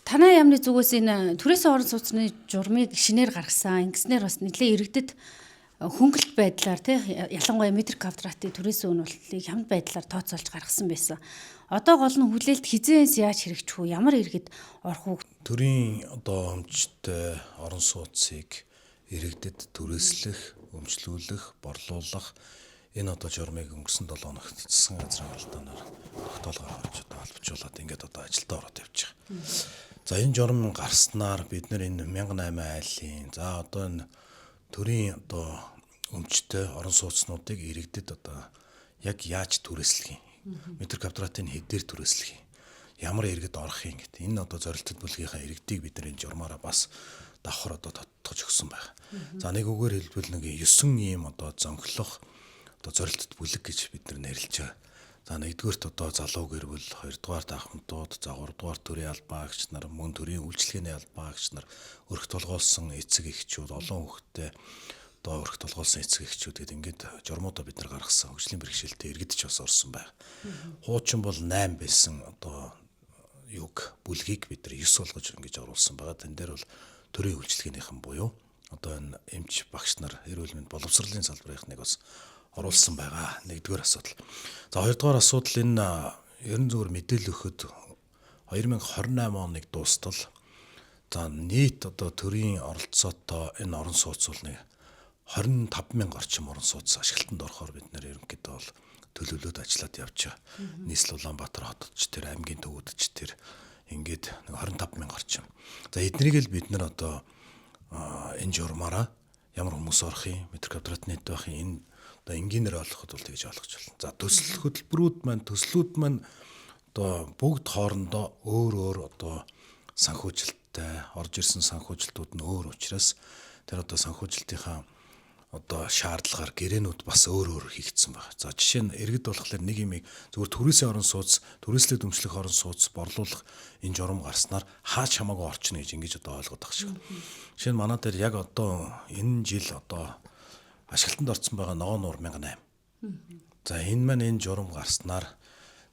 Танай яамны зүгээс энэ түрээсийн орон сууцны журмыг шинээр гаргасан. Ингэснээр бас нэлээд иргэдэд хөнгөлт байдлаар тий, ялангуяа метр квадратын түрээсийн үн болтлыг хямд байдлаар тооцоолж гаргасан байсан. Одоо гол нь хүлээлт хизээс яаж хэрэгжих үү? Ямар иргэд орох уу? Төрийн одоо өмчтэй орон сууцыг иргэдэд түрээслэх, өмчлүүлэх, борлуулах энэ одоо журмыг өнгөрсөн 7 хоногт засгийн газрын оролдооноор тогтоол гаргаж одоо албажуулаад ингээд одоо ажилдаа ороод явж байгаа. За, энэ журам гарснаар бид нар энэ 1008 айлын, за, одоо энэ төрийн одоо өмчтэй орон сууцнуудыг иргэдэд одоо яг яаж түрээслэх юм? Метр квадратын хэдээр түрээслэх юм? Ямар иргэд орох юм гэдэг. Энэ одоо зорилттой бүлгийнхаа иргэдийг бид нар энэ журмаараа бас давхар одоо тодтогч өгсөн байна. За, нэг үгээр хэлбэл, нэг 9 ийм одоо зонхлох одоо зорилттой бүлэг гэж бид нар нэрлэж байгаа. За, нэгдүгээрт одоо залуу гэр бүл, хоёрдугаарт ахмадууд, за, гуравдугаар төрийн албан агч нар, мөн төрийн үйлчилгээний албан агч нар, өрх толгойлсон эцэг эхчүүд, олон хүүхэдтэй одоо өрх толгойлсон эцэг эхчүүд гэдэг ингээд журмуудаа бид нар гаргасан, хөгжлийн бэрхшээлтэй иргэд ч бас орсон байна. Хуучин бол 8 байсан одоо юг бүлгийг бид нар 9 болгож ингэж оруулсан байгаа. Тэн дээр бол төрийн үйлчилгээнийхэн буюу одоо энэ эмч, багш нар, эрүүл мэнд, боловсролын салбарынхныг бас оруулсан байгаа. Нэгдүгээр асуудал. За, хоёрдугаар асуудал, энэ ерөн зүгээр мэдээлэл өгөхөд 2028 оныг дуустал, за, нийт одоо төрийн оролцоотой энэ орон сууц бол нэг 25 мянга орчим орон сууц ашиглалтанд орохоор бид нэр ерөнхийдөө бол төлөвлөд ажиллаад явж байгаа. Нийслэл Улаанбаатар хотод ч тэр, аймгийн төвүүд ч тэр ингээд нэг 25 мянга орчим. За, эднийг л бид нар одоо энэ журмаараа ямар хүмүүс орох юм, метр квадрат нийт байх юм, энэ одоо энгийнээр ойлгоход бол тэгж ойлгож байна. За, төсөл хөтөлбөрүүд маань, төслүүд маань одоо бүгд хоорондоо өөр өөр одоо санхүүжилттэй, орж ирсэн санхүүжилтүүд нь өөр учраас тэр одоо санхүүжилтийнхаа одоо шаардлагаар гэрээнүүд бас өөр өөр хийгдсэн байна. За, жишээ нь, иргэд болохоор нэг юмыг зүгээр түрээсийн орон сууц, түрээслээд өмчлөх орон сууц, борлуулах энэ журам гарснаар хаач хамаагүй орчно гэж ингэж одоо ойлгоод байгаа шиг. Жишээ нь, манай дээр яг одоо энэ жил одоо ашиглалтанд орсон байгаа Ногоон нуур 1008. За, энэ маань энэ журам гарснаар,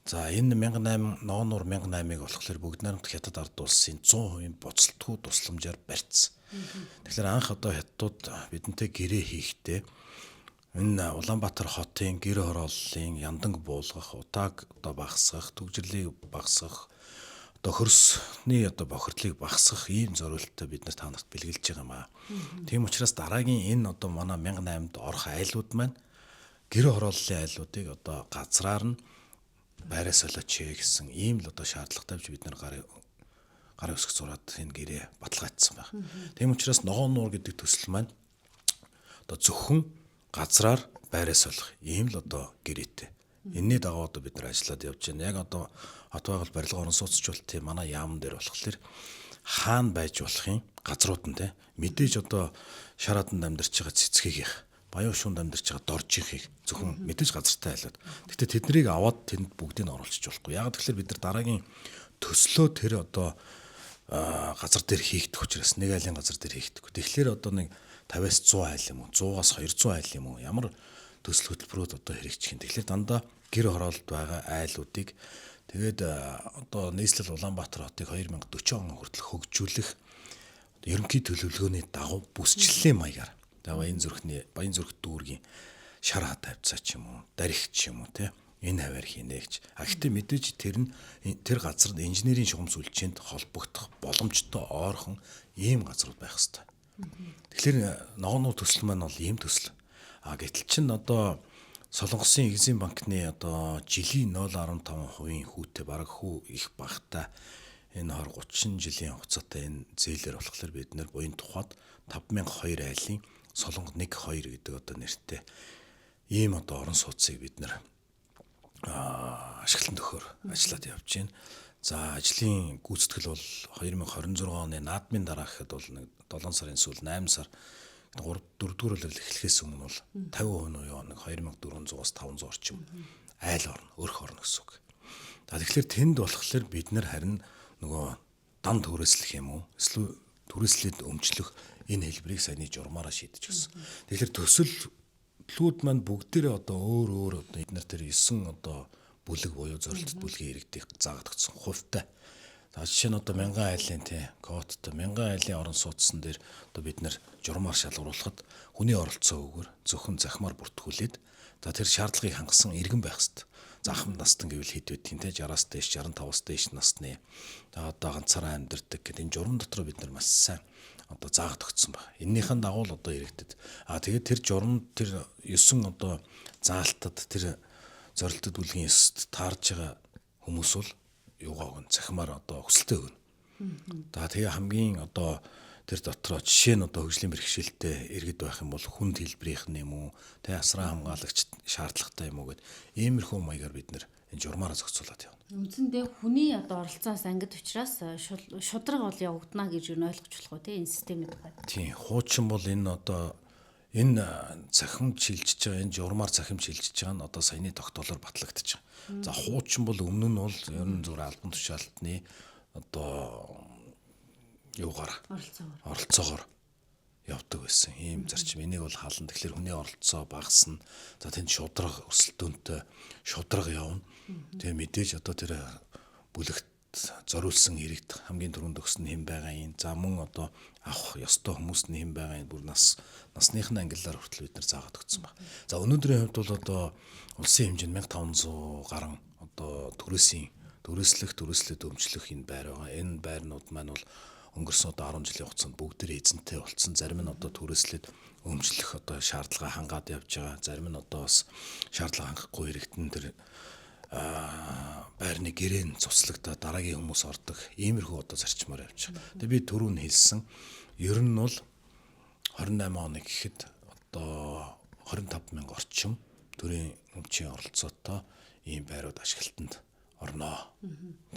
за, энэ 1008, Ногоон нуур 1008-ыг болохоор бүгд найрамдах Хятад ард улсын 100% буцалтгүй тусламжаар барьцсан. Тэгэхээр анх одоо хятадууд бидэнтэй гэрээ хийхдээ энэ Улаанбаатар хотын гэр хорооллын янданг буулгах, утааг одоо багасгах, түгжрлийг багасгах, одоо хөрсний одоо бохирдлыг багасгах ийм зориулттай бид нар та нарт бэлгэлж байгаа юм аа. Тийм учраас дараагийн энэ одоо манай 1008-д орох айлууд маань гэр хорооллын айлуудыг одоо газраар нь байраа солиоч гэсэн ийм л одоо шаардлага тавьж бид нар гарын гарын өсгөх зураад энэ гэрээ баталгаажсан байна. Тийм учраас Ногоон нуур гэдэг төсөл маань одоо зөвхөн газраар байраа солих ийм л одоо гэрээтэй. Энийний дагуу одоо бид нар ажиллаад явж байна. Яг одоо хот байгуул барилга орон сууцчлалтын манай яамн дээр болохоор хаана байж болох юм газрууд нь те, мэдээж одоо шарааданд амьдарч байгаа цэцгийгийнх, баян шүнд амьдарч байгаа доржийнхыг зөвхөн мэдээж газартай айлууд. Гэхдээ тэднийг аваад тэнд бүгдийг нь оруулчих болохгүй. Яг тэгэхээр бид нар дараагийн төслөө тэр одоо газар дээр хийгдэх учраас нэг айлын газар дээр хийгдэхгүй. Тэгэхээр одоо нэг 50-аас 100 айл юм уу, 100-аас 200 айл юм уу, ямар төсөл хөтөлбөрүүд одоо хэрэгжих юм. Тэгэхээр дандаа гэр хороолд байгаа айлуудыг, тэгээд одоо нийслэл Улаанбаатар хотыг 2040 он хүртэл хөгжүүлэх ерөнхий төлөвлөгөөний дагуу бүсчлэлийн маягаар за Баян зүрх дүүргийн шар хат тавьцаа ч юм уу, дарих ч юм уу те, энэ хаваар хийнэ гэж. А гэхдээ мэдээж тэр нь тэр газар нь инженерийн шугам сүлжээнд холбогдох боломжтой ойрхон ийм газрууд байх хэвээр. Тэгэхээр Ногоон нуур төсөл маань бол ийм төсөл. А гэтэл чин одоо Солонгосын Экзим банкны одоо жилийн 0.15% хүүтэй, бараг хүү их багатай энэ 20 30 жилийн хугацаатай энэ зээлэр болохоор бид нэр буян тухайд 5002 айлын Солонго 1 2 гэдэг одоо нэртэй ийм одоо орон сууцыг бид нэр ашиглалтанд өгөхөөр ажиллаад явж байна. За, ажлын гүйцэтгэл бол 2026 оны наадмын дараа гэхэд бол нэг 7 сарын сүүл, 8 сар, 3 4 дугаар улирал эхлэхээс өмнө бол 50% нь юу нэг 2400-аас 500 орчим айл орно, өрх орно гэсэн үг. За, тэгэхээр тэнд болохоор бид нар харин нөгөө дан түрээслэх юм уу? Эсвэл түрээслээд өмчлөх энэ хэлбэрийг саяны журмаараа шийдэж өгсөн. Тэгэхээр төсөллүүд маань бүгдээрээ одоо өөр өөр одоо эднэр тэр 9 одоо бүлэг буюу зорилттой бүлгийн иргэдийг заагдсан хувьтай. За, жишээ нь одоо мянган айлын тий кодтой мянган айлын орон сууцсан дээр одоо бид нэр журмаар шалгаруулахад хүний оролцоогүйгээр зөвхөн захимаар бүртгүүлээд, за, тэр шаардлагыг хангасан иргэн байх хэвээр. За, ахмад настан гэвэл хэд байдгийг те, 60-аас дээш, 65-аас дээш насны, за, одоо ганцаараа амьдардаг гэдэг энэ журам дотор бид нар маш сайн одоо заагаад өгсөн баг. Эннийхэн дагуу л одоо иргэдэд тэгээд тэр журам, тэр 9 одоо заалтад, тэр зорилтод бүлгийн 9-т таарж байгаа хүмүүс бол юугаа өгнө, цахимаар одоо хүсэлтээ өгнө. За, тэгээ хамгийн одоо тэр дотроо жишээ нь одоо хөгжлийн бэрхшээлтэй иргэд байх юм бол хүнд хэлбэрийнх нь юм уу, тэ, асран хамгаалагч шаардлагатай юм уу гэд иймэрхүү маягаар бид нэр энэ журмаараа зохицуулаад явна. Үндсэндээ хүний одоо оролцоос ангид учраас шудраг бол явагдана гэж юу ойлгож болох уу те, энэ системийн тухай? Тийм, хуучин бол энэ одоо энэ цахим шилжиж байгаа, энэ журмаар цахим шилжиж байгаа нь одоо саяны тогтоолоор батлагдчих. За, хуучин бол өмнө нь бол ер нь зүгээр албан тушаалтны одоо юугаар Оролцоогоор. Оролцоогоор явдаг байсан. Ийм зарчим. Энийг бол халан. Тэгэхээр хүний оролцоо багасна. За, тэнд шудраг, өрсөлдөөнтэй шудраг явна. Тэгээ мэдээж одоо тэр бүлэгт зориулсан иргэд хамгийн түрүүнд өгсөн хэн байгаа юм. За, мөн одоо авах ёстой хүмүүс нь хэн байгаа юм, бүр насных нь ангиллаар хүртэл бид нар заагаад өгсөн баг. За, өнөөдрийн хувьд бол одоо улсын хэмжээнд 1500 гаруй одоо түрээсийн түрээслэх, түрээслээд өмчлөх энэ байр байгаа. Энэ байрнууд маань бол өнгөрсөн одоо 10 жилийн хугацаанд бүгд эзэнтэй болцсон. Зарим нь одоо түрээслээд өмчлөх одоо шаардлага хангаад явж байгаа. Зарим нь одоо бас шаардлага хангахгүй хэрэгтэн тэр байрны гэрээ нь цуцлагдаа дараагийн хүмүүс ордог. Иймэрхүү одоо зарчмаар явж байгаа. Тэгээ би түрүү нь хэлсэн. Ер нь бол 28 оны гэхэд одоо 25 мянга орчим төрийн өмчийн оролцоотой ийм байрууд ашиглалтанд орноо.